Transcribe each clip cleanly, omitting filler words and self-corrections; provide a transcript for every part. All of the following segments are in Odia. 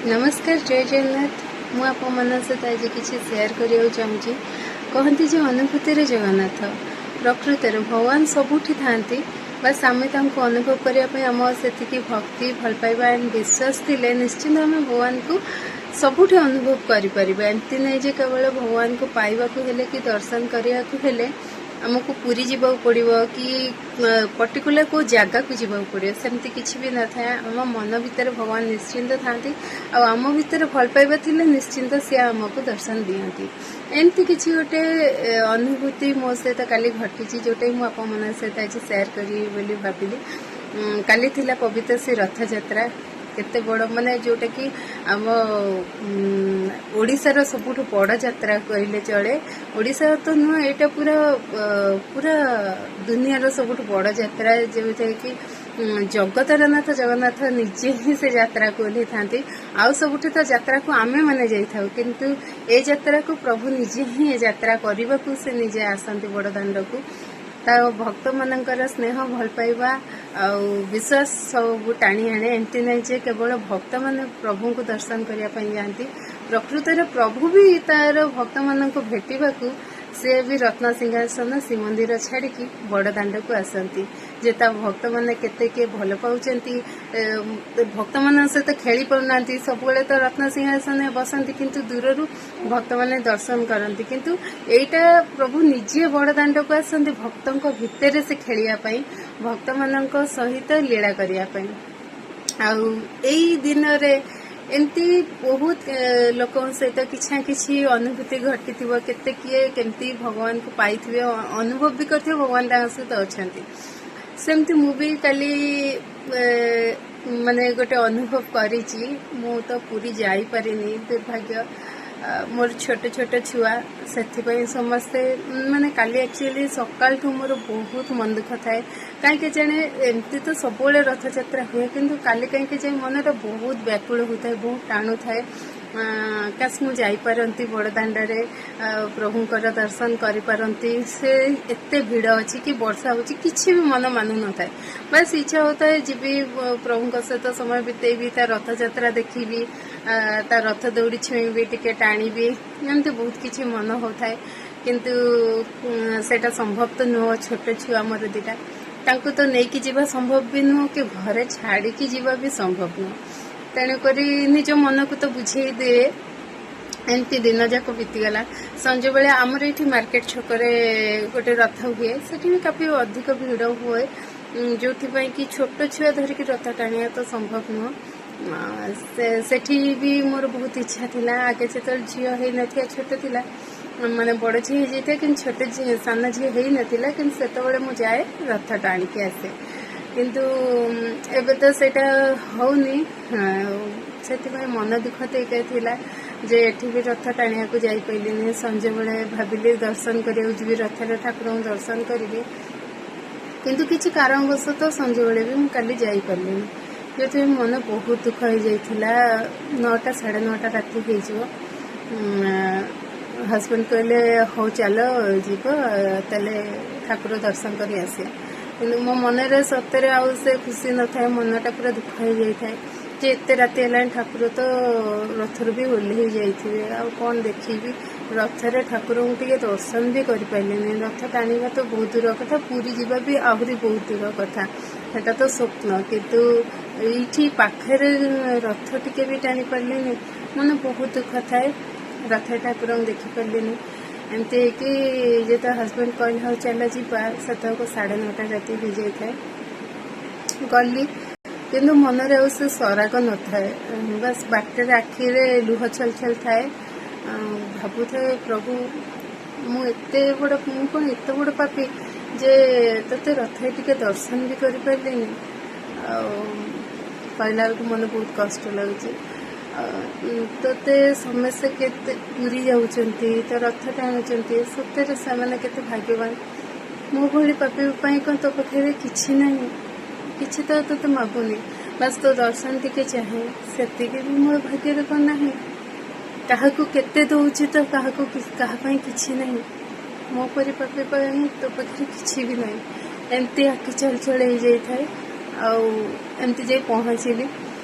ନମସ୍କାର, ଜୟ ଜଗନ୍ନାଥ। ମୁଁ ଆପଣମାନଙ୍କ ସହିତ ଆଜି କିଛି ସେୟାର କରିବାକୁ ଚାହୁଁଛି। କହନ୍ତି ଯେ ଅନୁଭୂତିରେ ଜଗନ୍ନାଥ। ପ୍ରକୃତରେ ଭଗବାନ ସବୁଠି ଥାଆନ୍ତି, ବାସ୍ ଆମେ ତାଙ୍କୁ ଅନୁଭବ କରିବା ପାଇଁ ଆମ ସେତିକି ଭକ୍ତି, ଭଲ ପାଇବା ଆଣ୍ଡ ବିଶ୍ୱାସ ଥିଲେ ନିଶ୍ଚିନ୍ତ ଆମେ ଭଗବାନଙ୍କୁ ସବୁଠି ଅନୁଭବ କରିପାରିବା। ଏମିତି ନାହିଁ ଯେ କେବଳ ଭଗବାନଙ୍କୁ ପାଇବାକୁ ହେଲେ କି ଦର୍ଶନ କରିବାକୁ ହେଲେ ଆମକୁ ପୁରୀ ଯିବାକୁ ପଡ଼ିବ କି ପର୍ଟିକୁଲାର କେଉଁ ଜାଗାକୁ ଯିବାକୁ ପଡ଼ିବ, ସେମିତି କିଛି ବି ନଥାଏ। ଆମ ମନ ଭିତରେ ଭଗବାନ ନିଶ୍ଚିନ୍ତ ଥାଆନ୍ତି ଆଉ ଆମ ଭିତରେ ଭଲ ପାଇବା ଥିଲେ ନିଶ୍ଚିନ୍ତ ସିଏ ଆମକୁ ଦର୍ଶନ ଦିଅନ୍ତି। ଏମିତି କିଛି ଗୋଟେ ଅନୁଭୂତି ମୋ ସହିତ କାଲି ଘଟିଛି, ଯୋଉଟା ମୁଁ ଆପଣମାନଙ୍କ ସହିତ ଆଜି ସେୟାର କରିବି ବୋଲି ଭାବିଲି। କାଲି ଥିଲା ପବିତ୍ର ଶ୍ରୀ ରଥଯାତ୍ରା। କେତେ ବଡ଼, ମାନେ ଯୋଉଟାକି ଆମ ଓଡ଼ିଶାର ସବୁଠୁ ବଡ଼ ଯାତ୍ରା କହିଲେ ଚଳେ। ଓଡ଼ିଶାର ତ ନୁହଁ, ଏଇଟା ପୁରା ଦୁନିଆର ସବୁଠୁ ବଡ଼ ଯାତ୍ରା, ଯେଉଁଥିରେ କି ଜଗତର ନାଥ ଜଗନ୍ନାଥ ନିଜେ ହିଁ ସେ ଯାତ୍ରାକୁ ଓହ୍ଲେଇଥାନ୍ତି। ଆଉ ସବୁଠି ତ ଯାତ୍ରାକୁ ଆମେ ମାନେ ଯାଇଥାଉ, କିନ୍ତୁ ଏ ଯାତ୍ରାକୁ ପ୍ରଭୁ ନିଜେ ହିଁ ଏ ଯାତ୍ରା କରିବାକୁ ସେ ନିଜେ ଆସନ୍ତି ବଡ଼ ଦାଣ୍ଡକୁ। ତା ଭକ୍ତମାନଙ୍କର ସ୍ନେହ, ଭଲ ପାଇବା ଆଉ ବିଶ୍ୱାସ ସବୁ ଟାଣି ଆଣେ। ଏମିତି ନାହିଁ ଯେ କେବଳ ଭକ୍ତମାନେ ପ୍ରଭୁଙ୍କୁ ଦର୍ଶନ କରିବା ପାଇଁ ଯାଆନ୍ତି। ପ୍ରକୃତରେ ପ୍ରଭୁ ବି ତାର ଭକ୍ତମାନଙ୍କୁ ଭେଟିବାକୁ ସେ ବି ରତ୍ନ ସିଂହାସନ ଶ୍ରୀମନ୍ଦିର ଛାଡ଼ିକି ବଡ଼ ଦାଣ୍ଡକୁ ଆସନ୍ତି, ଯେ ତା ଭକ୍ତମାନେ କେତେ କିଏ ଭଲ ପାଉଛନ୍ତି। ଭକ୍ତମାନଙ୍କ ସହିତ ଖେଳି ପାରୁନାହାନ୍ତି। ସବୁବେଳେ ତ ରତ୍ନ ସିଂହାସନରେ ବସନ୍ତି, କିନ୍ତୁ ଦୂରରୁ ଭକ୍ତମାନେ ଦର୍ଶନ କରନ୍ତି। କିନ୍ତୁ ଏଇଟା ପ୍ରଭୁ ନିଜେ ବଡ଼ ଦାଣ୍ଡକୁ ଆସନ୍ତି ଭକ୍ତଙ୍କ ଭିତରେ ସେ ଖେଳିବା ପାଇଁ, ଭକ୍ତମାନଙ୍କ ସହିତ ଲୀଳା କରିବା ପାଇଁ। ଆଉ ଏଇ ଦିନରେ ଏମିତି ବହୁତ ଲୋକଙ୍କ ସହିତ କିଛି ନା କିଛି ଅନୁଭୂତି ଘଟିଥିବ। କେତେ କିଏ କେମିତି ଭଗବାନଙ୍କୁ ପାଇଥିବେ, ଅନୁଭବ ବି କରିଥିବେ ଭଗବାନ ତାଙ୍କ ସହିତ ଅଛନ୍ତି। ସେମିତି ମୁଁ ବି କାଲି ମାନେ ଗୋଟେ ଅନୁଭବ କରିଛି। ମୁଁ ତ ପୁରୀ ଯାଇପାରିନି, ଦୁର୍ଭାଗ୍ୟ। ମୋର ଛୋଟ ଛୋଟ ଛୁଆ, ସେଥିପାଇଁ ସମସ୍ତେ ମାନେ କାଲି ଆକ୍ଚୁଆଲି ସକାଳଠୁ ମୋର ବହୁତ ମନ ଦୁଃଖ ଥାଏ। କାହିଁକି ଜାଣେ, ଏମିତି ତ ସବୁବେଳେ ରଥଯାତ୍ରା ହୁଏ, କିନ୍ତୁ କାଲି କାହିଁକି ଯାଇ ମନଟା ବହୁତ ବ୍ୟାକୁଳ ହେଉଥାଏ, ବହୁତ ଟାଣୁଥାଏ। କାଶ ମୁଁ ଯାଇପାରନ୍ତି ବଡ଼ ଦାଣ୍ଡରେ, ପ୍ରଭୁଙ୍କର ଦର୍ଶନ କରିପାରନ୍ତି। ସେ ଏତେ ଭିଡ଼ ଅଛି କି ବର୍ଷା ହେଉଛି, କିଛି ବି ମନ ମାନୁନଥାଏ। ବାସ୍ ଇଚ୍ଛା ହେଉଥାଏ ଯିବି, ପ୍ରଭୁଙ୍କ ସହିତ ସମୟ ବିତେଇବି, ତା ରଥଯାତ୍ରା ଦେଖିବି, ତା ରଥ ଦଉଡ଼ି ଛୁଇଁବି, ଟିକେ ଟାଣିବି, ଏମିତି ବହୁତ କିଛି ମନ ହେଉଥାଏ। କିନ୍ତୁ ସେଇଟା ସମ୍ଭବ ତ ନୁହଁ। ଛୋଟ ଛୁଆ ମୋର ଦିଟା, ତାଙ୍କୁ ତ ନେଇକି ଯିବା ସମ୍ଭବ ବି ନୁହଁ କି ଘରେ ଛାଡ଼ିକି ଯିବା ବି ସମ୍ଭବ ନୁହଁ। ତେଣୁକରି ନିଜ ମନକୁ ତ ବୁଝେଇ ଦିଏ। ଏମିତି ଦିନ ଯାକ ବିତିଗଲା। ସଞ୍ଜବେଳେ ଆମର ଏଇଠି ମାର୍କେଟ ଛକରେ ଗୋଟେ ରଥ ହୁଏ, ସେଠି ବି କାଫି ଅଧିକ ଭିଡ଼ ହୁଏ, ଯୋଉଥିପାଇଁ କି ଛୋଟ ଛୁଆ ଧରିକି ରଥ ଟାଣିବା ତ ସମ୍ଭବ ନୁହଁ। ସେଠି ବି ମୋର ବହୁତ ଇଚ୍ଛା ଥିଲା। ଆଗେ ଯେତେବେଳେ ଝିଅ ହେଇନଥିଲା, ଛୋଟ ଥିଲା, ମାନେ ବଡ଼ ଝିଅ ହେଇଯାଇଥାଏ କିନ୍ତୁ ଛୋଟ ଝିଅ, ସାନ ଝିଅ ହେଇନଥିଲା, କିନ୍ତୁ ସେତେବେଳେ ମୁଁ ଯାଏ, ରଥ ଟାଣିକି ଆସେ। କିନ୍ତୁ ଏବେ ତ ସେଇଟା ହଉନି। ସେଥିପାଇଁ ମନ ଦୁଃଖ ତ ଏଇଟା ଥିଲା ଯେ ଏଠି ବି ରଥ ଟାଣିବାକୁ ଯାଇପାରିଲିନି। ସଞ୍ଜବେଳେ ଭାବିଲି ଦର୍ଶନ କରିବାକୁ ଯିବି, ରଥରେ ଠାକୁରଙ୍କୁ ଦର୍ଶନ କରିବି, କିନ୍ତୁ କିଛି କାରଣବଶତଃ ସଞ୍ଜବେଳେ ବି ମୁଁ କାଲି ଯାଇପାରିଲିନି, ଯେଉଁଥିପାଇଁ ମନ ବହୁତ ଦୁଃଖ ହେଇଯାଇଥିଲା। 9ଟା 9:30 ରାତି ହେଇଯିବ। ହଜବେଣ୍ଡ କହିଲେ, "ହଉ ଚାଲ ଯିବ ତାହେଲେ, ଠାକୁର ଦର୍ଶନ କରି ଆସିବା।" କିନ୍ତୁ ମୋ ମନରେ ସତରେ ଆଉ ସେ ଖୁସି ନଥାଏ। ମନଟା ପୁରା ଦୁଃଖ ହେଇଯାଇଥାଏ ଯେ ଏତେ ରାତି ହେଲାଣି, ଠାକୁର ତ ରଥରୁ ବି ଓହ୍ଲେଇ ଯାଇଥିବେ, ଆଉ କ'ଣ ଦେଖିବି? ରଥରେ ଠାକୁରଙ୍କୁ ଟିକେ ଦର୍ଶନ ବି କରିପାରିଲିନି। ରଥ ଟାଣିବା ତ ବହୁତ ଦୂର କଥା, ପୁରୀ ଯିବା ବି ଆହୁରି ବହୁତ ଦୂର କଥା, ସେଟା ତ ସ୍ୱପ୍ନ। କିନ୍ତୁ ଏଇଠି ପାଖରେ ରଥ ଟିକେ ବି ଟାଣି ପାରିଲିନି, ମନ ବହୁତ ଦୁଃଖ ଥାଏ। ରଥ ଠାକୁରଙ୍କୁ ଦେଖିପାରିଲିନି। ଏମିତି ହେଇକି ଯେତେବେଳେ ହଜବେଣ୍ଡ କହିଲେ, "ହଉ ଚାଲ ଯିବା", ସେତେବେଳକୁ 9:30 ରାତି ହେଇଯାଇଥାଏ। ଗଲି, କିନ୍ତୁ ମନରେ ଆଉ ସେ ସରାଗ ନଥାଏ। ବାସ୍ ବାଟରେ ଆଖିରେ ଲୁହ ଛଲ ଛଲ ଥାଏ। ଭାବୁଥାଏ, ପ୍ରଭୁ, ମୁଁ କ'ଣ ଏତେ ବଡ଼ ପାପୀ ଯେ ତୋତେ ରଥରେ ଟିକେ ଦର୍ଶନ ବି କରିପାରିଲିନି? ଆଉ କହିଲା ବେଳକୁ ମନ ବହୁତ କଷ୍ଟ ଲାଗୁଛି। ଆଉ ତୋତେ ସମସ୍ତେ କେତେ ପୁରୀ ଯାଉଛନ୍ତି, ତ ରଥ ଟାଣୁଛନ୍ତି, ସତରେ ସେମାନେ କେତେ ଭାଗ୍ୟବାନ। ମୋ ଭଳି ପାପୀ ପାଇଁ କ'ଣ ତୋ ପାଖରେ କିଛି ନାହିଁ? କିଛି ତ ତୋତେ ମାଗୁନି, ବାସ୍ ତୋ ଦର୍ଶନ ଟିକେ ଚାହେଁ। ସେତିକି ବି ମୋ ଭାଗ୍ୟରେ କ'ଣ ନାହିଁ? କାହାକୁ କେତେ ଦଉଛି ତ କାହାକୁ କାହା ପାଇଁ କିଛି ନାହିଁ। ମୋ ପରି ପାପୀ ପାଇଁ ତୋ ପାଖରେ କିଛି ବି ନାହିଁ। ଏମିତି ଆଖି ଛଳ ଛଳ ହେଇଯାଇଥାଏ। ଆଉ ଏମିତି ଯାଇ ପହଞ୍ଚିଲି।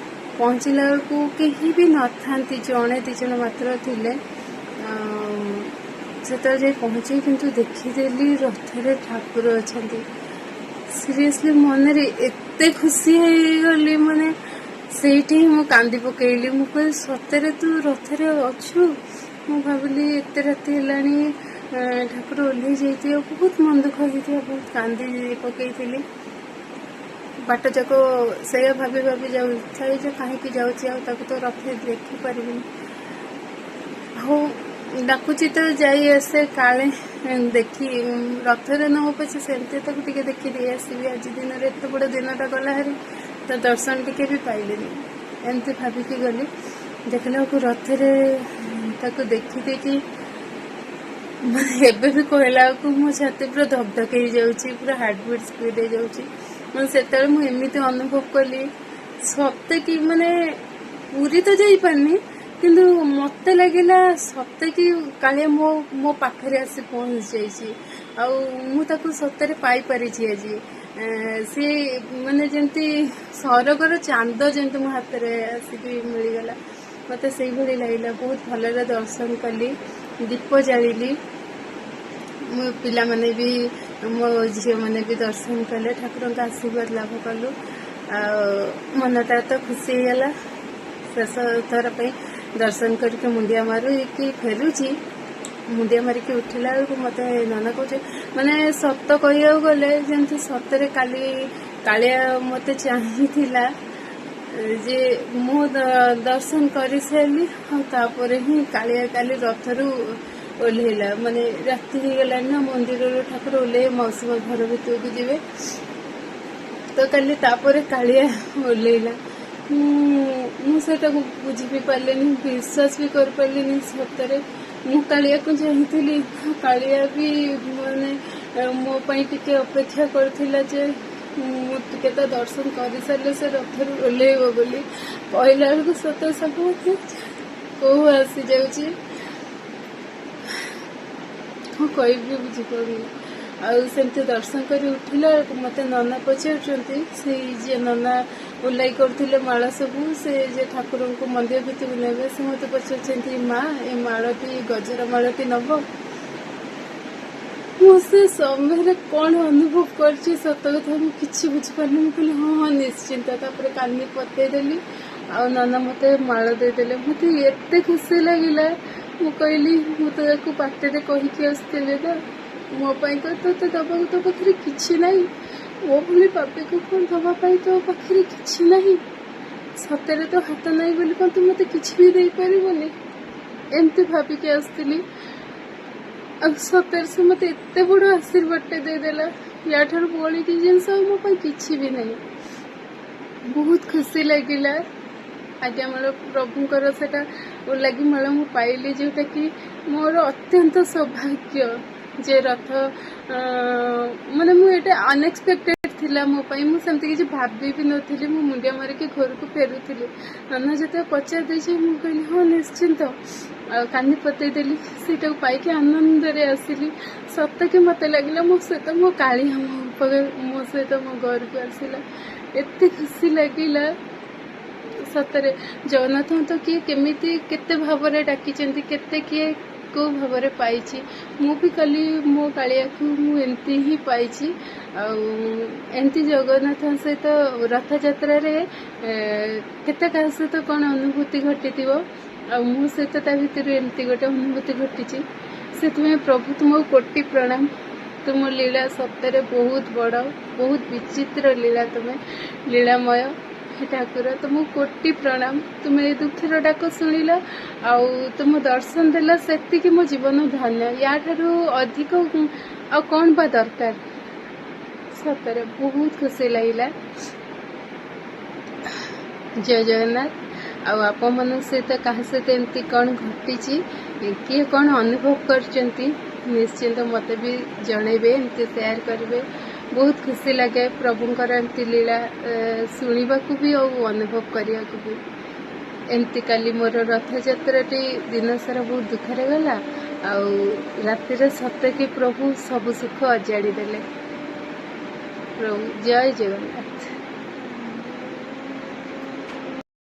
ପହଞ୍ଚିଲା ବେଳକୁ କେହି ବି ନଥାନ୍ତି, ଜଣେ 2 ଜଣ ମାତ୍ର ଥିଲେ। ସେତେବେଳେ ଯାଇ ପହଞ୍ଚି କିନ୍ତୁ ଦେଖିଦେଲି ରଥରେ ଠାକୁର ଅଛନ୍ତି। ସିରିୟସଲି ମନରେ ଏତେ ଖୁସି ହେଇଗଲି, ମାନେ ସେଇଠି ହିଁ ମୁଁ କାନ୍ଦି ପକେଇଲି। ମୁଁ କହିଲି, ସତରେ ତୁ ରଥରେ ଅଛୁ? ମୁଁ ଭାବିଲି ଏତେ ରାତି ହେଲାଣି, ଠାକୁର ଓହ୍ଲେଇ ଯାଇଥିବେ, ବହୁତ ମନ ଦୁଃଖ ହେଇଥିବ। ବହୁତ କାନ୍ଦି ପକେଇଥିଲି। ବାଟ ଯାକ ସେଇଆ ଭାବି ଭାବି ଯାଉଥାଏ ଯେ କାହିଁକି ଯାଉଛି, ଆଉ ତାକୁ ତ ରଥରେ ଦେଖିପାରିବିନି। ହଉ, ଡାକୁଛି ତ ଯାଇ ଆସେ, କାଳେ ଦେଖି ରଥରେ ନ ହଉ ପଛେ ସେମିତି ତାକୁ ଟିକେ ଦେଖି ଦେଇ ଆସିବି। ଆଜି ଦିନରେ ଏତେ ବଡ଼ ଦିନଟା ଗଲା ହାରି, ତ ଦର୍ଶନ ଟିକେ ବି ପାଇଲିନି, ଏମିତି ଭାବିକି ଗଲି। ଦେଖିଲା ବେଳକୁ ରଥରେ ତାକୁ ଦେଖିଦେଇକି, ମାନେ ଏବେ ବି କହିଲା ବେଳକୁ ମୋ ଛାତି ପୁରା ଧକ ଧକ ହେଇଯାଉଛି, ପୁରା ହାର୍ଟ ବିଟ୍ ସ୍ପିଡ୍ ହେଇଯାଉଛି। ମାନେ ସେତେବେଳେ ମୁଁ ଏମିତି ଅନୁଭବ କଲି ସତେ କି, ମାନେ ପୁରୀ ତ ଯାଇପାରିନି, କିନ୍ତୁ ମତେ ଲାଗିଲା ସତେ କି କାଳିଆ ମୋ ମୋ ପାଖରେ ଆସି ପହଞ୍ଚି ଯାଇଛି ଆଉ ମୁଁ ତାକୁ ସତରେ ପାଇପାରିଛି ଆଜି। ସିଏ ମାନେ ଯେମିତି ସରଗର ଚାନ୍ଦ ଯେମିତି ମୋ ହାତରେ ଆସିକି ମିଳିଗଲା, ମତେ ସେଇଭଳି ଲାଗିଲା। ବହୁତ ଭଲରେ ଦର୍ଶନ କଲି, ଦୀପ ଜାଳିଲି। ମୋ ପିଲାମାନେ ବି, ମୋ ଝିଅମାନେ ବି ଦର୍ଶନ କଲେ, ଠାକୁରଙ୍କ ଆଶୀର୍ବାଦ ଲାଭ କଲୁ ଆଉ ମନଟା ତ ଖୁସି ହେଇଗଲା। ଶେଷ ଥର ପାଇଁ ଦର୍ଶନ କରିକି ମୁଣ୍ଡିଆ ମାରିକି ଫେରୁଛି। ମୁଣ୍ଡିଆ ମାରିକି ଉଠିଲା ବେଳକୁ ମତେ ନନା କହୁଛି, ମାନେ ସତ କହିବାକୁ ଗଲେ ଯେମିତି ସତରେ କାଲି କାଳିଆ ମତେ ଚାହିଁଥିଲା ଯେ ମୁଁ ଦର୍ଶନ କରିସାରିଲି ଆଉ ତାପରେ ହିଁ କାଳିଆ କାଲି ରଥରୁ ଓହ୍ଲେଇଲା। ମାନେ ରାତି ହେଇଗଲାଣି ନା, ମନ୍ଦିରରୁ ଠାକୁର ଓହ୍ଲେଇ ମାଉସୀ ମା ଘର ଭିତରକୁ ଯିବେ। ତ କାଲି ତାପରେ କାଳିଆ ଓହ୍ଲେଇଲା। ମୁଁ ସେଇଟାକୁ ବୁଝି ବି ପାରିଲିନି, ବିଶ୍ୱାସ ବି କରିପାରିଲିନି। ସତରେ ମୁଁ କାଳିଆକୁ ଚାହିଁଥିଲି, କାଳିଆ ବି ମାନେ ମୋ ପାଇଁ ଟିକେ ଅପେକ୍ଷା କରିଥିଲା ଯେ ମୁଁ ଟିକେ ତା ଦର୍ଶନ କରିସାରିଲେ ସେ ରଥରୁ ଓହ୍ଲେଇବ ବୋଲି। କହିଲା ବେଳକୁ ସତ ସବୁ କୋଉ ଆସିଯାଉଛି, କଣ କହିବି ବୁଝିପାରୁନି। ଆଉ ସେମିତି ଦର୍ଶନ କରି ଉଠିଲା ବେଳକୁ ମତେ ନନା ପଚାରୁଛନ୍ତି, ସେଇ ଯିଏ ନନା ଓଲାଇ କରୁଥିଲେ ମାଳ ସବୁ, ସେ ଯେ ଠାକୁରଙ୍କୁ ମନ୍ଦିର ଭିତରକୁ ନେବେ, ସେ ମତେ ପଚାରୁଛନ୍ତି, ମା, ଏ ମାଳଟି, ଗଜର ମାଳଟି ନବ? ମୁଁ ସେ ସମୟରେ କଣ ଅନୁଭବ କରିଛି, ସତ କଥା ମୁଁ କିଛି ବୁଝିପାରିନି। ମୁଁ କହିଲି, ହଁ ହଁ, ନିଶ୍ଚିନ୍ତ। ତାପରେ କାନି ପତେଇଦେଲି ଆଉ ନନା ମତେ ମାଳ ଦେଇଦେଲେ। ମତେ ଏତେ ଖୁସି ଲାଗିଲା। ମୁଁ କହିଲି, ମୁଁ ତ ତାକୁ ପାଟିରେ କହିକି ଆସିଥିଲି ନା, ମୋ ପାଇଁ କଣ ତୋତେ ଦବାକୁ ତୋ ପାଖରେ କିଛି ନାହିଁ? ମୋ ଭଳି ପାପୀକୁ କଣ ଦବା ପାଇଁ ତୋ ପାଖରେ କିଛି ନାହିଁ? ସତରେ ତୋ ହାତ ନାହିଁ ବୋଲି କଣ ତୁ ମତେ କିଛି ବି ଦେଇପାରିବୁନି? ଏମିତି ଭାବିକି ଆସିଥିଲି ଆଉ ସତରେ ସେ ମତେ ଏତେ ବଡ ଆଶୀର୍ବାଦଟେ ଦେଇଦେଲା। ୟାଠାରୁ ବଳିକି ଜିନିଷ ଆଉ ମୋ ପାଇଁ କିଛି ବି ନାହିଁ। ବହୁତ ଖୁସି ଲାଗିଲା। ଆଜ୍ଞା ମାଳ ପ୍ରଭୁଙ୍କର ସେଟା ଓଲାଗି ମାଳ ମୁଁ ପାଇଲି, ଯୋଉଟା କି ମୋର ଅତ୍ୟନ୍ତ ସୌଭାଗ୍ୟ ଯେ ରଥ, ମାନେ ମୁଁ ଏଇଟା ଅନଏକ୍ସପେକ୍ଟେଡ ଥିଲା ମୋ ପାଇଁ। ମୁଁ ସେମିତି କିଛି ଭାବି ବି ନଥିଲି। ମୁଁ ମୁଣ୍ଡିଆ ମାରିକି ଘରକୁ ଫେରୁଥିଲି। ନନା ଯେତେବେଳେ ପଚାରି ଦେଇଛି, ମୁଁ କହିଲି, ହଁ, ନିଶ୍ଚିନ୍ତ, ଆଉ କାନି ପତେଇ ଦେଲି। ସେଇଟାକୁ ପାଇକି ଆନନ୍ଦରେ ଆସିଲି। ସତକି ମତେ ଲାଗିଲା ମୋ ସହିତ ମୋ କାଳିଆ ମୋ ଉପରେ ମୋ ସହିତ ମୋ ଘରକୁ ଆସିଲା। ଏତେ ଖୁସି ଲାଗିଲା। ସତରେ ଜଗନ୍ନାଥଙ୍କୁ ତ କିଏ କେମିତି କେତେ ଭାବରେ ଡାକିଛନ୍ତି, କେତେ କିଏ କୋଉ ଭାବରେ ପାଇଛି। ମୁଁ ବି କାଲି ମୋ କାଳିଆକୁ ମୁଁ ଏମିତି ହିଁ ପାଇଛି। ଆଉ ଏମିତି ଜଗନ୍ନାଥଙ୍କ ସହିତ ରଥଯାତ୍ରାରେ କେତେ କାହା ସହିତ କଣ ଅନୁଭୂତି ଘଟିଥିବ, ଆଉ ମୋ ସହିତ ତା ଭିତରୁ ଏମିତି ଗୋଟେ ଅନୁଭୂତି ଘଟିଛି। ସେଥିପାଇଁ ପ୍ରଭୁ, ତୁମକୁ କୋଟି ପ୍ରଣାମ। ତୁମ ଲୀଳା ସତରେ ବହୁତ ବଡ଼, ବହୁତ ବିଚିତ୍ର ଲୀଳା। ତୁମେ ଲୀଳାମୟ। ହେ ଠାକୁର, ତୁମକୁ କୋଟି ପ୍ରଣାମ। ତୁମେ ଏ ଦୁଃଖର ଡାକ ଶୁଣିଲ ଆଉ ତୁମ ଦର୍ଶନ ଦେଲ, ସେତିକି ମୋ ଜୀବନ ଧନ୍ୟ। ୟାଠାରୁ ଅଧିକ ଆଉ କଣ ବା ଦରକାର? ସତରେ ବହୁତ ଖୁସି ଲାଗିଲା। ଜୟ ଜଗନ୍ନାଥ। ଆଉ ଆପଣମାନଙ୍କ ସହିତ କାହା ସହିତ ଏମିତି କଣ ଘଟିଛି, କିଏ କଣ ଅନୁଭବ କରିଛନ୍ତି, ନିଶ୍ଚିନ୍ତ ମୋତେ ବି ଜଣେଇବେ, ଏମିତି ସେୟାର କରିବେ। ବହୁତ ଖୁସି ଲାଗେ ପ୍ରଭୁଙ୍କର ଏମିତି ଲୀଳା ଶୁଣିବାକୁ ବି ଆଉ ଅନୁଭବ କରିବାକୁ ବି। ଏମିତି କାଲି ମୋର ରଥଯାତ୍ରାଟି ଦିନ ସାରା ବହୁତ ଦୁଃଖରେ ଗଲା ଆଉ ରାତିରେ ସତେ କି ପ୍ରଭୁ ସବୁ ସୁଖ ଅଜାଡ଼ି ଦେଲେ। ପ୍ରଭୁ, ଜୟ ଜଗନ୍ନାଥ।